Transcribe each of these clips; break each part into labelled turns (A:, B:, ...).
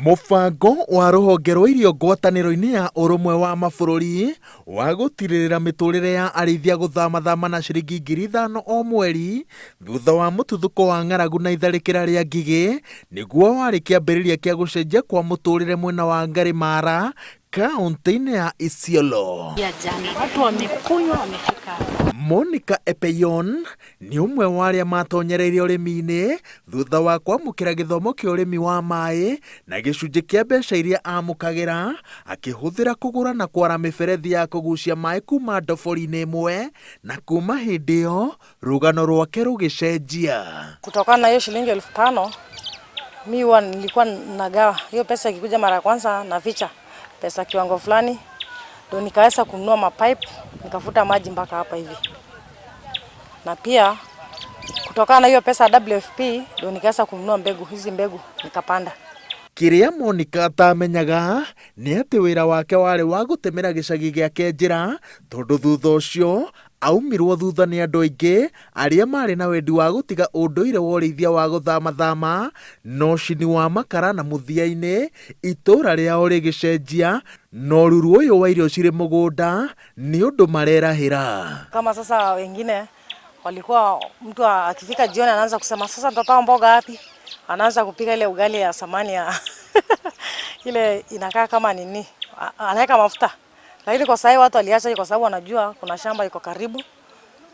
A: Mũbango wa rũhonge rwa irio ngwatanĩro-inĩ ya ũrũmwe wa mabũrũri wa gũtirĩrĩra mĩtũrĩre ya arĩithia gũthamathama na ciringi 5,000 o mweri thutha wa mũtuthũko wa ng'aragu na itharĩkĩra rĩa ngigĩ nĩguo warĩ kĩambĩrĩria kĩa gũcenjia kwa mũtũrĩre mwena wa Ngarĩmara kaunti-inĩ ya Isiolo.
B: Ya jana watu wamekunywa wamefika hapa.
A: Monica Epeyon nĩ ũmwe wa arĩa matonyereire ũrĩmi-inĩ thutha wa kwamũkĩra gĩthomo kĩa ũrĩmi wa maĩ na gĩcunjĩ kĩa mbeca iria amũkagĩra akĩhũthĩra kũgũra na kwara mĩberethi ya kũgucia maĩ kuma ndobori-inĩ ĩmwe na kuma hĩndĩ ĩyo rũgano rwake rũgĩcenjia.
C: Kutokana na hiyo shilingi 5,000, mi huwa nilikuwa nagawa hiyo pesa. Ikikuja mara ya kwanza naficha pesa kiwango fulani, ndio nikaweza kununua mapipe nikavuta maji mpaka hapa hivi, na pia kutokana na hiyo pesa ya WFP ndio nikaweza kununua mbegu hizi, mbegu nikapanda.
A: Kĩrĩa Monica atamenyaga nĩ atĩ wĩra wake warĩ wa gũtemera gĩcagi gĩake njĩra tondũ thutha ũcio aumirwo thutha nĩ andũ aingĩ arĩa marĩ na wendi wa gũtiga ũndũire wa ũrĩithia wa gũthamathama na ũcini wa makara na mũthia-inĩ itũra rĩao rĩgĩcenjia na ũruru ũyũ wa irio cirĩ mũgũnda nĩ ũndũ marerahĩra.
C: Kama sasa wengine walikuwa, mtu akifika jioni anaanza kusema, "Sasa nitatoa mboga wapi?" Anaanza kupika ile ugali ya samani ya ile inakaa kama nini, anaweka mafuta. Lakini kwa sasa watu waliacha hiyo kwa sababu wanajua kuna shamba iko karibu.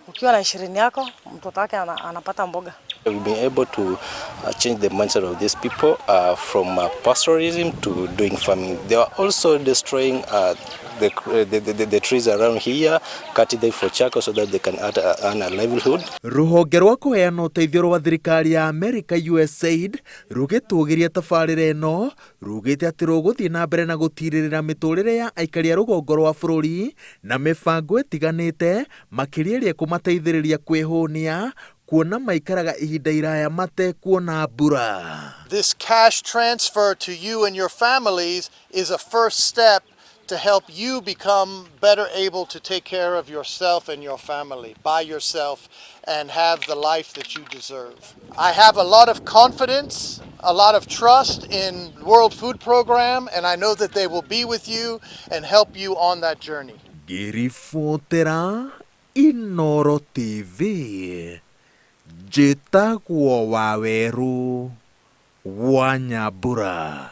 C: Ukiwa na 20 yako, mtoto wake anapata mboga.
D: We've been able to change the mindset of these people from pastoralism to doing farming. They are also destroying the trees around here, cutting them for charcoal so that they can earn a livelihood.
A: Rũhonge rwa kũheana ũteithio rwa thirikari ya Amerika USAID rũgĩtũgĩria tabarĩra ĩno rugĩte atĩ rũgũthiĩ na mbere na gũtirĩrĩra mĩtũrĩre ya aikari a rũgongo rwa bũrũri na mĩbango ĩtiganĩte, makĩria ĩrĩa ĩkũmateithĩrĩria kwĩhũnia kuona maikaraga ihinda iraya matekuona mbura.
E: This cash transfer to you and your families is a first step to help you become better able to take care of yourself and your family by yourself and have the life that you deserve. I have a lot of confidence, a lot of trust in World Food Program, and I know that they will be with you and help you on that journey.
A: Ngĩribotera Inoro TV, njĩtagwo Wawerũ wa Nyambura.